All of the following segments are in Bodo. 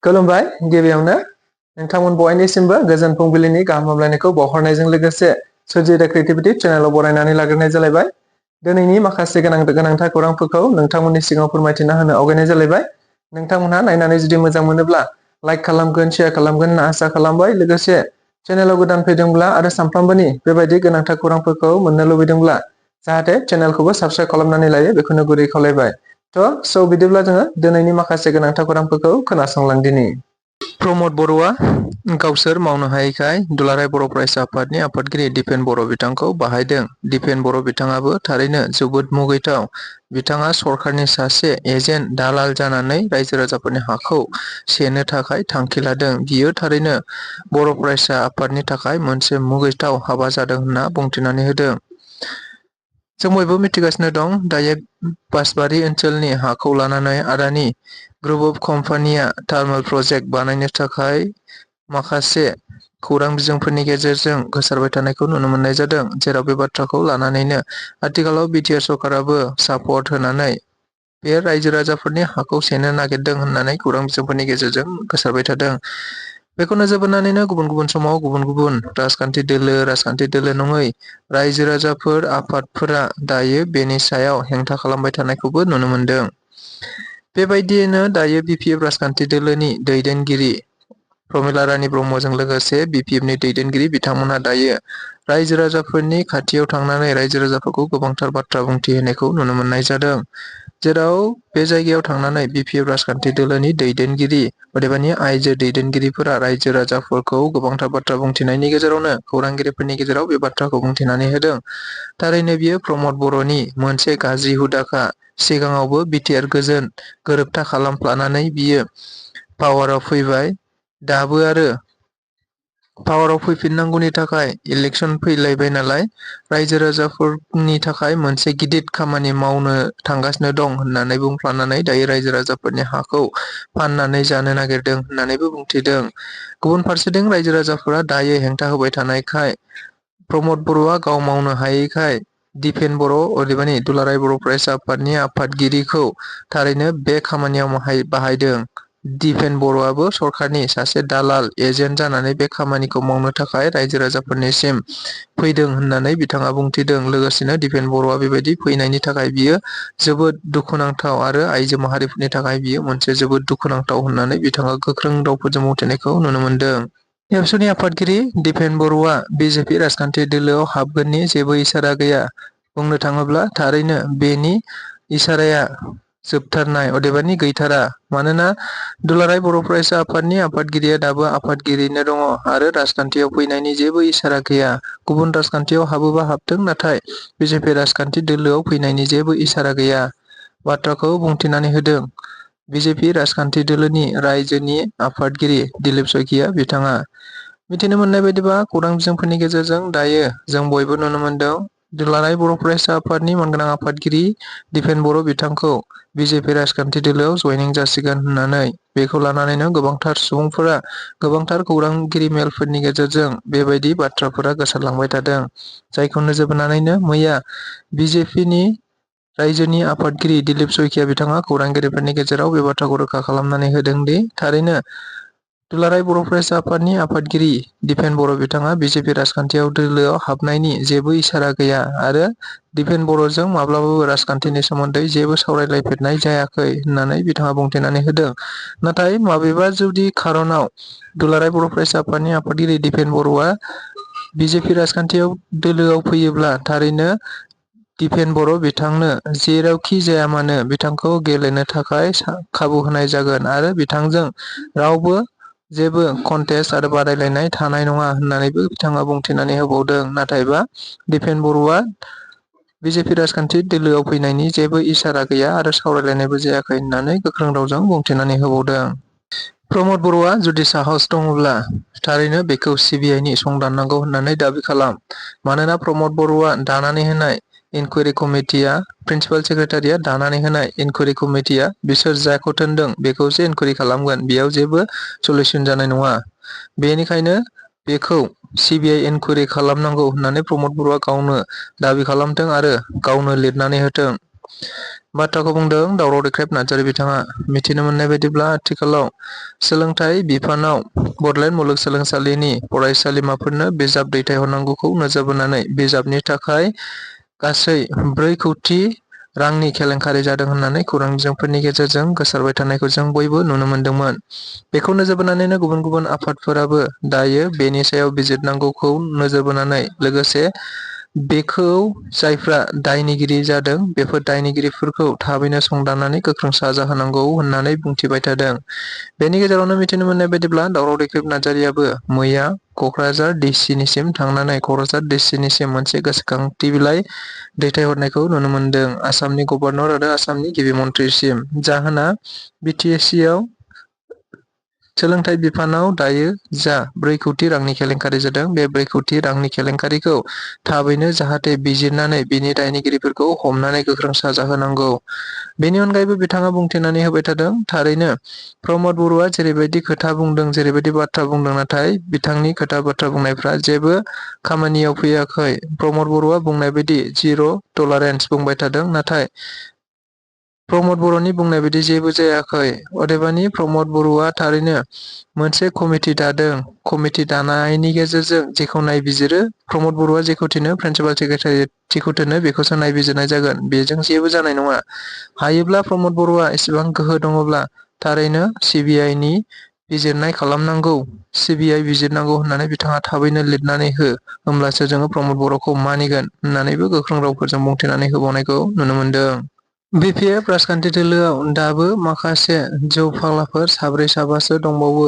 खुलुमबाय गिबियावनो नोंथांमोन बयनिसिमबो गोजोन फुंबिलिनि गाहाम हामलायनायखौ बावहरनायजों लोगोसे सुजिदा क्रिएटिभिटी चेनेलाव बरायनानै लाग्रोनाय जालायबाय। दिनैनि माखासे गोनांथार खौरांफोरखौ नोंथांमोननि सिगाङाव फोरमायथिना होनो आवगायनाय जालायबाय। नोंथांमोनहा नायनानै जुदि मोजां मोनोब्ला लाइक खालामगोन, शेयार खालामगोन होनना आसा खालामबाय। लोगोसे चेनेलाव गोदान फैदोंब्ला आरो सानफ्रामबोनि बेबायदि गोनांथार खौरांफोरखौ मोननो लुबैदोंब्ला जाहाथे चेनेलखौबो साबस्क्राइब खालामनानै लायो बेखौनो गुरै खावलायबाय। बिदिब्ला जोङो दिनैनि माखासे गोनांथार खौरांफोरखौ खोनासंलांदिनि। प्रमद बर'आ गावसोर मावनो हायैखाय दुलाराय बर' फरायसा आफादनि आफादगिरि दिपेन बर' बिथांखौ बाहायदों। दिपेन बर' बिथाङाबो थारैनो जोबोद मुगैथाव। बिथाङा सरखारनि सासे एजेन्ट दालाल जानानै रायजो राजाफोरनि हाखौ सेनो थाखाय थांखि लादों। बियो थारैनो बर' फरायसा आफादनि थाखाय मोनसे मुगैथाव हाबा जादों होनना बुंथिनानै होदों। जों बयबो मिथिगासिनो दं दायो बासबारि ओनसोलनि हाखौ लानानै आदानि ग्रुप अफ कम्पानिया थार्मेल प्रजेक्ट बानायनो थाखाय माखासे खौरां बिजोंफोरनि गेजेरजों गोसारबाय थानायखौ नुनो मोननाय जादों। जेराव बे बाथ्राखौ लानानैनो आथिखालाव बिटिआर सरकाराबो सापर्ट होनानै बे रायजो राजाफोरनि हाखौ सेनो नागिरदों होननानै खौरां बिजोंफोरनि गेजेरजों गोसारबाय थादों। बेखौ नोजोर बोनानैनो गुबुन गुबुन समाव गुबुन गुबुन राजखान्थि दोलो नङै रायजो राजाफोर आफादफोरा दायो बेनि सायाव हेंथा खालामबाय थानायखौबो नुनो मोनदों। बेबायदियैनो दायो बिपिएफ राजखान्थि दोलोनि दैदेनगिरि प्रमिला रानी ब्रह्मजों लोगोसे बिपिएफनि दैदेनगिरि बिथांमोनहा दायो रायजो राजाफोरनि खाथियाव थांनानै रायजो राजाफोरखौ गोबांथार बाथ्रा बुंथिहोनायखौ नुनो मोननाय जादों। जेराव बे जायगायाव थांनानै बिपिएफ राजखान्थि दोलोनि दैदेनगिरि अदेबानि आइजो दैदेनगिरिफोरा रायजो राजाफोरखौ गोबांथार बाथ्रा बुंथिनायनि गेजेरावनो खौरांगिरिफोरनि गेजेराव बे बाथ्राखौ बुंथिनानै होदों। थारैनो बियो प्रमद बर'नि मोनसे गाज्रि हुदाखा। सिगाङावबो बिटिआर गोरोबथा खालामफ्लानानै बियो पावाराव फैबाय। दाबो आरो पावाराव फैफिननांगौनि थाखाय इलेक्सन फैलायबाय नालाय रायजो राजाफोरनि थाखाय मोनसे गिदिर खामानि मावनो थांगासिनो दं होननानै बुंफ्लानानै दायो रायजो राजाफोरनि हाखौ फाननानै जानो नागिरदों होननानैबो बुंथिदों। गुबुन फारसेथिं रायजो राजाफोरा दायो हेंथा होबाय थानायखाय प्रमद बर'आ गाव मावनो हायैखाय दिपेन बर' अदेबानि दुलाराय बर' फरायसा आफादनि आफादगिरिखौ थारैनो बे खामानियाव बाहायदों। दिपेन बर'आबो सरखारनि सासे दालाल एजेन्ट जानानै बे खामानिखौ मावनो थाखाय रायजो राजाफोरनिसिम फैदों होननानै बिथाङा बुंथिदों। लोगोसेनो दिपेन बर'आ बेबायदि फैनायनि थाखाय बियो जोबोद दुखुनांथाव आरो आइजो माहारिफोरनि थाखाय बियो मोनसे जोबोद दुखुनांथाव होननानै बिथाङा गोख्रों रावफोरजों बुंथिनायखौ नुनो मोनदों। एबसुनि आफादगिरि दिपेन बर'आ बिजेपि राजखान्थि दोलोआव हाबगोननि जेबो इसारा गैया। बुंनो थाङोब्ला थारैनो बेनि इसाराया जोबथारनाय अदेबानि गैथारा। मानोना दुलाराय बर' फरायसा आफादनि आफादगिरिया दाबो आफादगिरिनो दङ आरो राजखान्थियाव फैनायनि जेबो इसारा गैया। गुबुन राजखान्थियाव हाबोबा हाबथों, नाथाय बिजेपि राजखान्थि दोलोआव फैनायनि जेबो इसारा गैया बाथ्राखौ बुंथिनानै होदों। बिजेपि राजखान्थि दोलोनि रायजोनि आफादगिरि दिलीप सयकिया बिथाङा मिथिनो मोननाय बायदिबा खौरां बिजोंफोरनि गेजेरजों दायो जों बयबो नुनो मोनदों दुलाराय बर' फरायसा आफादनि मानगोनां आफादगिरि दिपेन बर' बिथांखौ बिजेपि राजखान्थि दोलोआव जयनिं जासिगोन होननानै। बेखौ लानानैनो गोबांथार सुबुंफोरा गोबांथार खौरांगिरि मेलफोरनि गेजेरजों बेबायदि बाथ्राफोरा गोसारलांबाय थादों। जायखौ नोजोर बोनानैनो मैया बिजेपिनि रायजोनि आफादगिरि दिलीप सयकिया बिथाङा खौरांगिरिफोरनि गेजेराव बे बाथ्राखौ रोखा खालामनानै होदों दि थारैनो दुलाराय बर' फरायसा आफादनि आफादगिरि दिपेन बर' बिथाङा बिजेपि राजखान्थियाव दोलोआव हाबनायनि जेबो इसारा गैया आरो दिपेन बर'जों माब्लाबाबो राजखान्थिनि सोमोन्दै जेबो सावरायलायफेरनाय जायाखै होननानै बिथाङा बुंथिनानै होदों। नाथाय माबेबा जुदि खारनाव दुलाराय बर' फरायसा आफादनि आफादगिरि दिपेन बर'आ बिजेपि राजखान्थियाव दोलोआव फैयोब्ला थारैनो दिपेन बर' बिथांनो जेरावखि जाया मानो बिथांखौ गेलेनो थाखाय खाबु होनाय जागोन आरो बिथांजों रावबो जेबो कन्टेस्ट आरो बादायलायनाय थानाय नङा होननानैबो बिथाङा बुंथिनानै होबावदों। नाथायबा दिपेन बर'आ बिजेपि राजखान्थि दोलोआव फैनायनि जेबो इसारा गैया आरो सावरायलायनायबो जायाखै होननानै गोख्रों रावजों बुंथिनानै होबावदों। प्रमद बर'आ जुदि साहस दङब्ला थारैनो बेखौ सिबिआइनि संदाननांगौ होननानै दाबि खालाम। मानोना प्रमद बर'आ दानानै होनाय इनकुवेरि कमिटिया प्रिन्सिपाल सेक्रेटारिया दानानै होनाय इनकुवेरि कमिटिया बिसोर जाखौ थिनदों बेखौसो इनकुवेरि खालामगोन। बेयाव जेबो सलिउसन जानाय नङा। बेनिखायनो बेखौ सिबिआइ इनकुवेरि खालामनांगौ होननानै प्रमद बर'आ गावनो दाबि खालामथों आरो गावनो लिरनानै होथों। बाथ्राखौ बुंदों दावराव देख्रेब नार्जारी बिथाङा। मिथिनो मोननाय बायदिब्ला आथिखालाव सोलोंथाइ बिफानाव बड'लेण्ड मुलुगसोलोंसालिनि फरायसालिमाफोरनो बिजाब दैथायहरनांगौखौ नोजोर बोनानै बिजाबनि थाखाय गासै 4 कौटि रांनि केलेंकारि जादों होननानै खौरां बिजोंफोरनि गेजेरजों गोसारबाय थानायखौ जों बयबो नुनो मोन्दोंमोन। बेखौ नोजोर बोनानैनो गुबुन गुबुन आफादफोराबो दायो बेनि सायाव बिजिरनांगौखौ नोजोर बोनानै लोगोसे बेखौ जायफ्रा दायनिगिरि जादों बेफोर दायनिगिरिफोरखौ थाबैनो संदाननानै गोख्रों साजा होनांगौ होननानै बुंथिबाय थादों। बेनि गेजेरावनो मिथिनो मोननाय बायदिब्ला दावराव देख्रेब नार्जारियाबो मैया क'क्राझार डिसिनिसिम थांनानै क'क्राझार डिसिनिसिम मोनसे गोसोखांथि बिलाइ दैथायहरनायखौ नुनो मोन्दों आसामनि गभर्नर आरो आसामनि गिबि मन्थ्रिसिम। जाहोना बिटिएसिआव सोलोंथाइ बिफानाव दायो जा 4 कौटि रांनि केलेंकारि जादों बे 4 कौटि रांनि केलेंकारिखौ थाबैनो जाहाथे बिजिरनानै बिनि दायनिगिरिफोरखौ हमनानै गोख्रों साजा होनांगौ। बेनि अनगायैबो बिथाङा बुंथिनानै होबाय थादों थारैनो प्रमद बर'आ जेरैबायदि खोथा बुंदों जेरैबायदि बाथ्रा बुंदों नाथाय बिथांनि खोथा बाथ्रा बुंनायफ्रा जेबो खामानियाव फैयाखै। प्रमद बर'आ बुंनाय बायदि जिर' टलारेन्स बुंबाय थादों नाथाय प्रमद बर'नि बुंनाय बायदि जेबो जायाखै। अदेबानि प्रमद बर'आ थारैनो मोनसे कमिटि दादों। कमिटि दानायनि गेजेरजों जेखौ नायबिजिरो प्रमद बर'आ जेखौ थिनो प्रिन्सिपाल सेक्रेटारि जेखौ थिनो बेखौसो नायबिजिरनाय जागोन। बेजों जेबो जानाय नङा। हायोब्ला प्रमद बर'आ एसेबां गोहो दङब्ला थारैनो सिबिआइनि बिजिरनाय खालामनांगौ। सिबिआइ बिजिरनांगौ होननानै बिथाङा थाबैनो लिरनानै हो। होमब्लासो जोङो प्रमद बर'खौ मानिगोन होननानैबो गोख्रों रावफोरजों बुंथिनानै होबावनायखौ नुनो मोन्दों। बिपिएफ राजखान्थि दोलोआव दाबो माखासे जौ फाग्लाफोर 4-5सो दंबावो।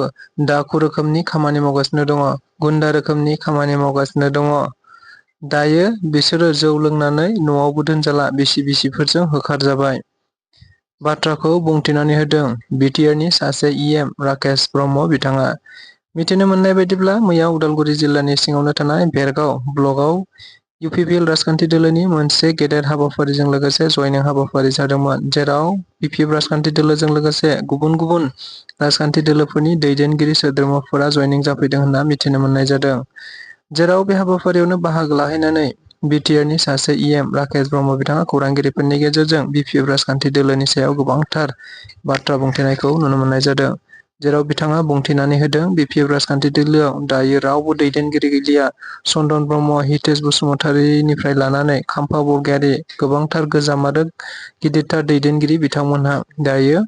डाकु रोखोमनि खामानि मावगासिनो दङ। गुन्डा रोखोमनि खामानि मावगासिनो दङ। दायो बिसोरो जौ लोंनानै न'आवबो दोनजाला बिसि-बिसिफोरजों होखारजाबाय। बाथ्राखौ बुंथिनानै होदों बिटिआरनि सासे इएम राकेश ब्रह्म बिथाङा। मिथिनो मोननाय बायदिब्ला मैया उदालगुरि जिल्लानि सिङावनो थानाय भेरगाव ब्लकआव इउपिपिएल राजखान्थि दोलोनि मोनसे गेदेर हाबाफारिजों लोगोसे जयनिं हाबाफारि जादोंमोन जेराव बिपिएफ राजखान्थि दोलोजों लोगोसे गुबुन गुबुन राजखान्थि दोलोफोरनि दैदेनगिरि सोद्रोमाफोरा जयनिं जाफैदों होनना मिथिनो मोननाय जादों। जेराव बे हाबाफारियावनो बाहागो लाहैनानै बिटिआरनि सासे इएम राकेश ब्रह्म बिथाङा खौरांगिरिफोरनि गेजेरजों बिपिएफ राजखान्थि दोलोनि सायाव गोबांथार बाथ्रा बुंथिनायखौ नुनो मोननाय जादों। जेराव बिथाङा बुंथिनानै होदों बिपिएफ राजखान्थि दोलोआव दायो रावबो दैदेनगिरि गैलिया। चन्दन ब्रह्म, हितेश बसुमतारीनिफ्राय लानानै खाम्फा बरगयारी गोबांथार गोजाम आरो गिदिरथार दैदेनगिरि बिथांमोनहा दायो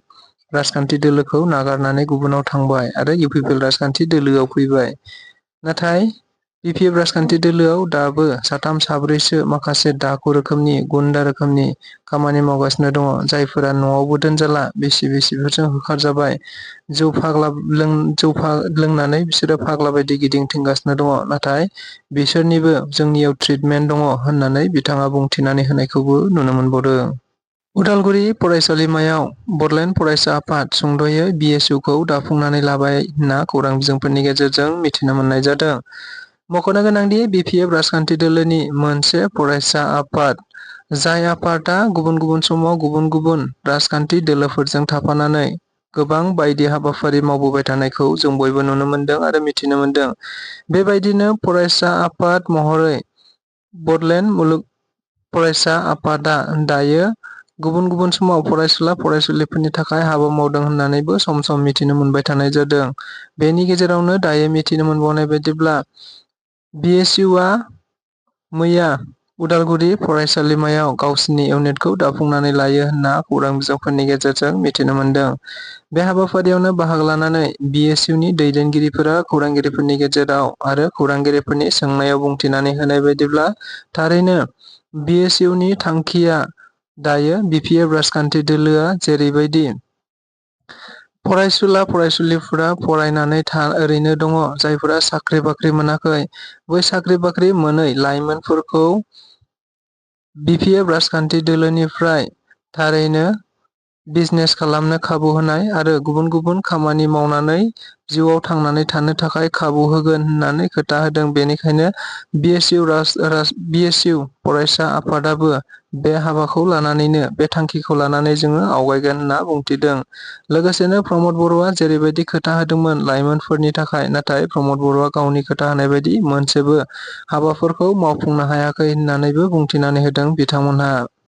राजखान्थि दोलोखौ नागारनानै गुबुनाव थांबाय आरो इउपिपिएल राजखान्थि दोलोआव फैबाय। नाथाय बिपिएफ राजखान्थि दोलोआव दाबो 3-4सो माखासे डाकु रोखोमनि गुन्डा रोखोमनि खामानि मावगासिनो दङ जायफोरा न'आवबो दोनजाला बिसि-बिसिफोरजों होखारजाबाय। जौ लोंनानै बिसोरो फाग्ला बायदि गिदिंथिंगासिनो दङ। नाथाय बिसोरनिबो जोंनियाव ट्रिटमेन्ट दङ होननानै बिथाङा बुंथिनानै होनायखौबो नुनो मोनबावदों। उदालगुरि फरायसालिमायाव बड'लेण्ड फरायसा आफाद सुंद'यै बिएसइउखौ दाफुंनानै लाबाय होनना खौरां बिजोंफोरनि गेजेरजों मिथिनो मोननाय जादों। मख'नो गोनांदि बिपिएफ राजखान्थि दोलोनि मोनसे फरायसा आफाद जाय आफादआ गुबुन गुबुन समाव गुबुन गुबुन राजखान्थि दोलोफोरजों थाफानानै गोबां बायदि हाबाफारि मावबोबाय थानायखौ जों बयबो नुनो मोनदों आरो मिथिनो मोनदों। बेबायदिनो फरायसा आफाद महरै बड'लेण्ड मुलुग फरायसा आफादआ दायो गुबुन गुबुन समाव फरायसुला फरायसुलिफोरनि थाखाय हाबा मावदों होननानैबो सम सम मिथिनो मोनबाय थानाय जादों। बेनि गेजेरावनो दायो मिथिनो मोनबावनाय बायदिब्ला बिएसइउआ मैया उदालगुरि फरायसालिमायाव गावसिनि इउनिटखौ दाफुंनानै लायो होनना खौरां बिजोंफोरनि गेजेरजों मिथिनो मोनदों। बे हाबाफारियावनो बाहागो लानानै बिएसइउनि दैदेनगिरिफोरा खौरांगिरिफोरनि गेजेराव आरो खौरांगिरिफोरनि सोंनायाव बुंथिनानै होनाय बायदिब्ला थारैनो बिएसइउनि थांखिया दायो बिपिएफ राजखान्थि दोलोआ जेरैबायदि फरायसुला फरायसुलिफोरा फरायनानै ओरैनो दङ जायफोरा साख्रि बाख्रि मोनाखै बै साख्रि बाख्रि मोनै लाइमोनफोरखौ बिपिएफ राजखान्थि दोलोनिफ्राय थारैनो बिजनेस खालामनो खाबु होनाय आरो गुबुन गुबुन खामानि मावनानै जिउआव थांनानै थानो थाखाय खाबु होगोन होननानै खोथा होदों। बेनिखायनो बिएसइउ फरायसा आफादाबो बे हाबाखौ लानानैनो बे थांखिखौ लानानै जोङो आवगायगोन होनना बुंथिदों। लोगोसेनो प्रमद बर'आ जेरैबायदि खोथा होदोंमोन लाइमोनफोरनि थाखाय नाथाय प्रमद बर'आ गावनि खोथा होनाय बायदि मोनसेबो हाबाफोरखौ मावफुंनो हायाखै होननानैबो बुंथिनानै होदों बिथांमोनहा।